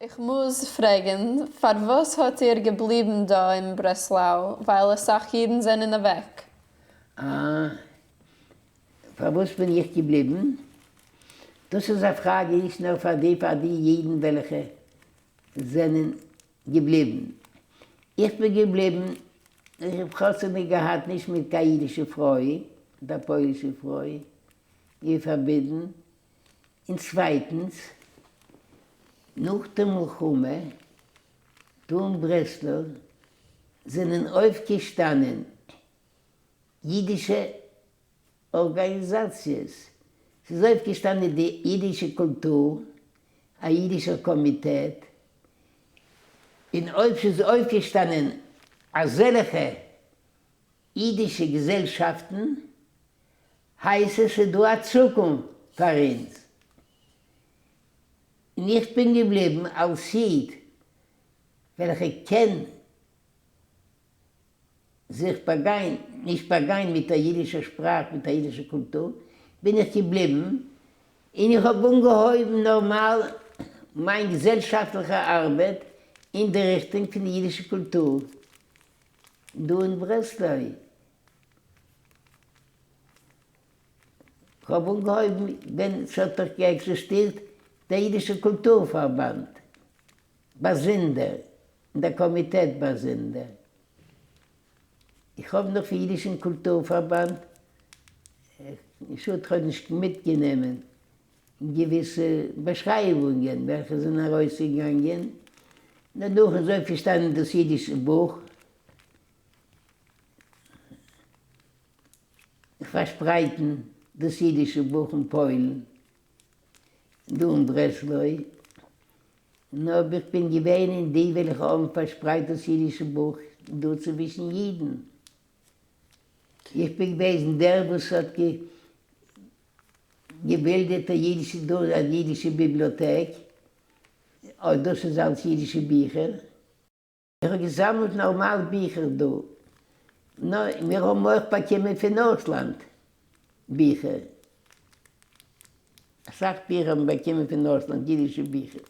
איך מוז פרעגן, פארוואס האט איר געבליבן דא אין ברעסלאו, ווייל אסאך אידן זענען אוועק? אה, פארוואס בין איך געבליבן? דאס איז א פראגע נישט נאר פאר די פאר די אידן וועלכע זענען געבליבן. איך בין געבליבן, איך האב חתונה געהאט נישט מיט קיין אידישע פרוי, מיט א פוילישע פרוי, איר פארבינדן, און צווייטנס, נאך די מלחמה דא אין ברסלב זענען אויפגעשטאנען אידישע ארגאניזאציעס, ס'איז אויפגעשטאנען די אידישע קולטור, א אידישער קאמיטעט, און אויב ס'איז אויפגעשטאנען אזעלכע אידישע געזעלשאפטן, הייסט עס איז דא א צוקונפט פאר אונז. און איך בין געבליבן אלס איד וועלכע קען זיך באגיין, נישט באגיין מיט דער אידישער שפראך, מיט דער אידישער קולטור, בין איך געבליבן, און איך האב אנגעהויבן נארמאל מיין געזעלשאפטליכע ארבעט אין די ריכטונג פון די אידישע קולטור דא אין ברעסלוי. כ'האב אנגעהויבן ווען ס'האט דאך געעקזיסטירט דער אידישער קולטור פארבאנד באזונדער און דער קאמיטעט באזונדער. איך האב נאך פון אידישן קולטור פארבאנד, שאד כ'האב נישט מיטגענומען געוויסע באשרייבונגען וועלכע זענען ארויסגעגאנגען, דערנאך איז אויפגעשטאנען דאס אידישע בוך. פארשפרייטן דאס אידישע בוך אין פוילן, דא אין ברעסלוי, נאר איך בין געווען אין די וועלכע האבן פארשפרייט דאס אידישע בוך דא צווישן אידן. איך בין געוועזן דער וואס האט געבילדעט א אידישע דא א אידישע ביבליאטעק, אוי דאס איז אלס אידישע ביכער. איך האב געזאמלט נארמאל ביכער דא, נאר מיר האבן אויך באקומען פון אויסלאנד ביכער, אסאך ביכער האבן באקומען פון אויסלאנד, אידישע ביכער.